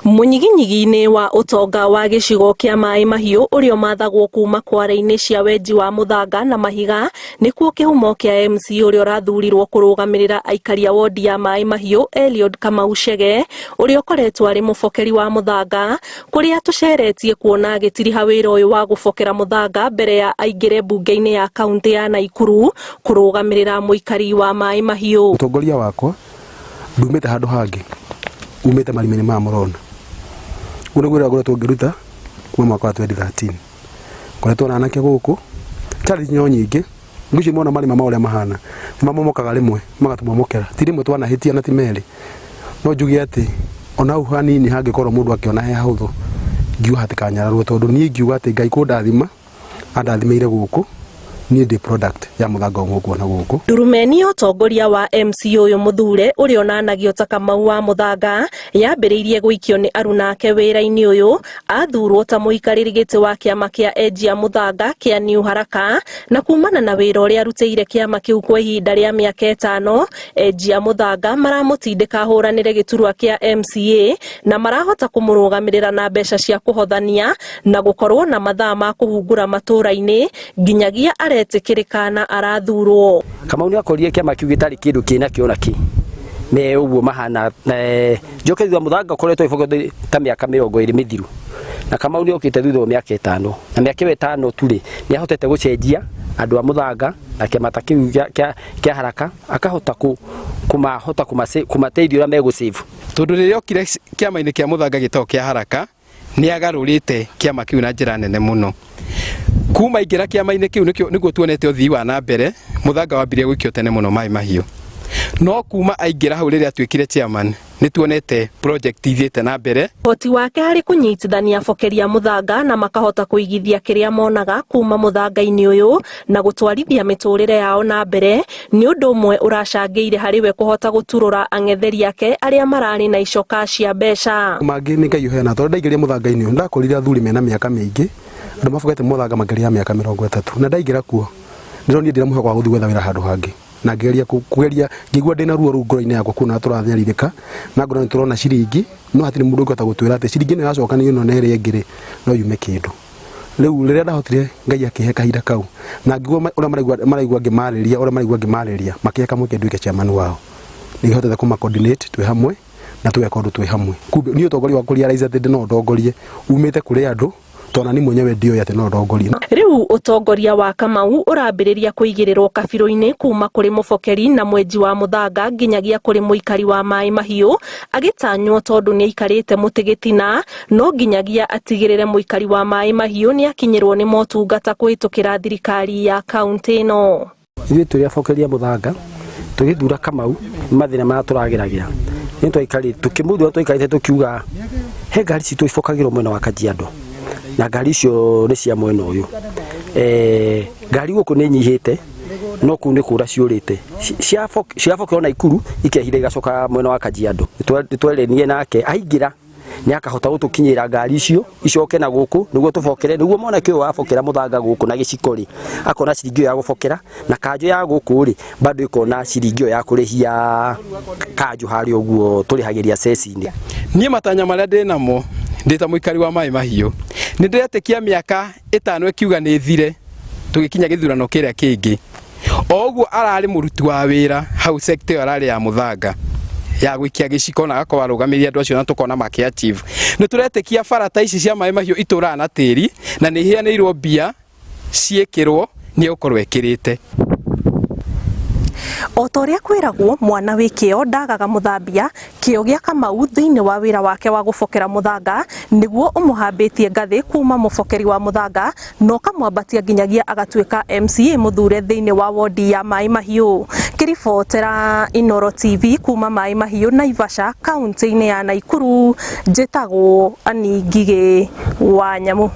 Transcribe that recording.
Mũnyiginyigi-inĩ wa ũtonga wa gĩcigo kĩa Maĩ Mahiũ ũrĩa ũmathagwo kuma kware-inĩ cia wenji wa mũthanga na mahiga nĩkuo kĩhumo kĩa MC ũrĩa ũrathurirwo kũrũgamĩrĩra aikari a wondi ya Maĩ Mahiũ Eliud Kamau Chege ũrĩa ũkoretwo arĩ mũbokeri wa mũthanga kũrĩa tũceretie kuona agĩtiriha wĩra ũyũ wa gũbokera mũthanga mbere ya aingĩre mbunge-inĩ ya kaunti ya Naikuru kũrũgamĩrĩra mũikari wa Maĩ Mahiũ. Ũtongoria wakwa ndumĩte handũ hangĩ, umĩte marima-inĩ maya mũrona. Ũguo nĩguo wĩra ngoretwo ngĩruta kuma mwaka wa 2013. Ngoretwo na anake gũkũ, challenge no nyingĩ, ngwĩciria mona marima ma ũrĩa mahana, nĩ mamomokaga rĩmwe magatũmomokera. Ti rĩmwe twanahĩtia na ti merĩ, no njuge atĩ ona hau hanini hangĩkorwo mũndũ akĩona he hahũthũ, ngiuga hatikanyararwo tondũ niĩ ingiuga atĩ Ngai kũndathima, andathimĩire gũkũ, niĩ ndĩ product ya mũthanga ũyũ mũkuona gũkũ. Ndurumeni ya ũtongoria wa MC ũyũ mũthure ũrĩa onanagio ta Kamau wa Mũthanga yambĩrĩirie gũikio nĩ aruna ake wĩra-inĩ ũyũ athurwo ta mũikarĩri gĩtĩ wa kĩama kĩa enji a mũthanga kĩa New Haraka na kumana na wĩra ũrĩa arutĩire kĩama kĩu kwa ihinda rĩa mĩaka ĩtano enji a mũthanga maramũtindĩka ahũranĩre gĩturwa kĩa MCA na marahota kũmũrũgamĩrĩra na mbeca cia kũhothania na gũkorwo na mathaa ma kũhungura matũra-inĩ nginyagia aretĩkĩrĩka na arathurwo. Kamau nĩ akorire kĩama kĩu gĩtarĩ kĩndũ kĩna kĩo na kĩ me ũguo mahana njoke thutha mũthanga ũkoretwo ũgĩbokwo ta mĩaka 20 mĩthiru na Kamau nĩ okĩte thutha wa mĩaka 5 na mĩaka ĩyo 5 tu rĩ nĩ ahotete gũcenjia andũ a mũthanga na kĩama ta kĩu kĩa haraka akahota kũmahota kũmateithia ũrĩa megũ save. Tondũ rĩrĩa okire kĩama-inĩ kĩa mũthanga gĩtagwo kĩa haraka nĩ agarũrĩte kĩama kĩu na njĩra nene mũno. Kuma aingĩra kĩama-inĩ kĩu nĩguo tuonete ũthii wa na mbere, mũthanga wambirie gũikio tene mũno maĩ mahiũ. No kuma aingĩra hau rĩrĩa atuĩkire chairman, nĩ tuonete project ithiĩte na mbere. Ũhoti wake harĩ kũnyitithania abokeri a mũthanga na makahota kũigithia kĩrĩa monaga kuma mũthanga-inĩ ũyũ na gũtwarithia mĩtũrĩre yao na mbere nĩ ũndũ ũmwe ũracangĩire harĩ we kũhota gũturũra ang'etheri ake arĩa mararĩ na icoka cia mbeca. Mangĩ nĩ Ngai ũheanaga tondũ ndaingĩrire mũthanga-inĩ ũyũ ndakorire athuri mena mĩaka mĩingĩ andũ mabogete mũthanga makĩria ya mĩaka 30 na ndaingĩra kuo ndĩronire ndĩna mwĩhoko wa gũthiĩ gwetha wĩra handũ hangĩ na ngĩgeria kũgeria ngĩigua ndĩna ruo rũu ngoro-inĩ yakwa kuona tũranyarirĩka na ngona nĩ tũrona ciringi no hatirĩ mũndũ ũngĩhota gũtwĩra atĩ ciringi ĩno yacokanio ĩno na ĩrĩa ĩngĩ rĩ no yume kĩndũ. Rĩu rĩrĩa ndahotire Ngai akĩhe kahinda kau na ngĩigua ũrĩa maraigua ngĩmarĩria ũrĩa maraigua ngĩmarĩria makĩhe kamweke nduĩke chairman wao. Nĩ hotete kũma coordinate twĩ hamwe na tũgeka ũndũ twĩ hamwe. Kumbe niĩ ũtongoria wa kũ realize atĩ no ndongorie umĩte kũrĩ andũ tondũ ona niĩ mwenyewe ndioĩ atĩ no ndongorie. Rĩu ũtongoria wa Kamau ũrambĩrĩria kũigĩrĩrwo kabirũ-inĩ kuma kũrĩ mũbokeri na mwenji wa mũthanga nginyagia kũrĩ mũikari wa Maĩ Mahiũ agĩtanywo tondũ nĩaikarĩte mũtĩ gĩtina no nginyagia atigĩrĩre mũikari wa Maĩ Mahiũ nĩakinyĩrwo nĩ motungata kũhĩtũkĩra thirikari ya kauntĩ ĩno. Ithuĩ tũrĩ abokeria mũthanga tũgĩthura Kamau nĩ mathĩna marĩa tũrageragĩra nĩ twaikarĩte tũkĩmũthura twaikarĩte tũkiuga he ngari citũ ibokagĩrwo mwena wa Kajiado na ngari icio nĩ cia mwena ũyũ ngari gũkũ nĩ nyihĩte no kũu nĩ kũra ciũrĩte ciabokerwo Naikuru ikehira igacoka mwena wa Kajiado. Nĩ twerĩnie nake aingĩra nĩ akahota gũtũkinyĩra ngari icio icoke na gũkũ nĩguo tũbokere nĩguo mwanake ũyũ wabokera mũthanga gũkũ na gĩciko rĩ akona ciringi ĩyo ya gũbokera na kanjũ ya gũkũ rĩ bado ĩkona ciringi ĩyo ya kũrĩhia kanjũ harĩa ũguo tũrĩhagĩria ceci-inĩ. Niĩ matanya marĩa ndĩ namo ndĩ ta mũikari wa Maĩ Mahiũ nĩ ndĩretĩkia mĩaka 5 ĩkiuga nĩ ĩthire tũgĩkinya gĩthurano kĩrĩa kĩngĩ o ũguo ararĩ mũruti wa wĩra hau sector ĩyo ararĩ ya mũthanga ya gũikia gĩciko na agakorwo arũgamĩrĩire andũ acio na tũkona makĩ achieve. Nĩ tũretĩkia bara ta ici cia Maĩ Mahiũ itũraga na tĩri na nĩ iheanĩirwo mbia ciĩkĩrwo nĩ egũkorwo ekĩrĩte. O ta ũrĩa kwĩragwo mwana wĩ kĩo ndagaga mũthambia, kĩo gĩa Kamau thĩinĩ wa wĩra wake wa gũbokera mũthanga nĩguo ũmũhambĩtie ngathĩ kuma mũbokeri wa mũthanga na ũkamwambatia nginyagia agatuĩka MCA mũthure thĩinĩ wa wondi ya Maĩ Mahiũ. Ngĩribotera Inooro TV kuma Maĩ Mahiũ Naivasha kaunti-inĩ ya Naikuru, njĩtagwo Annie Ngigĩ wa Nyamu.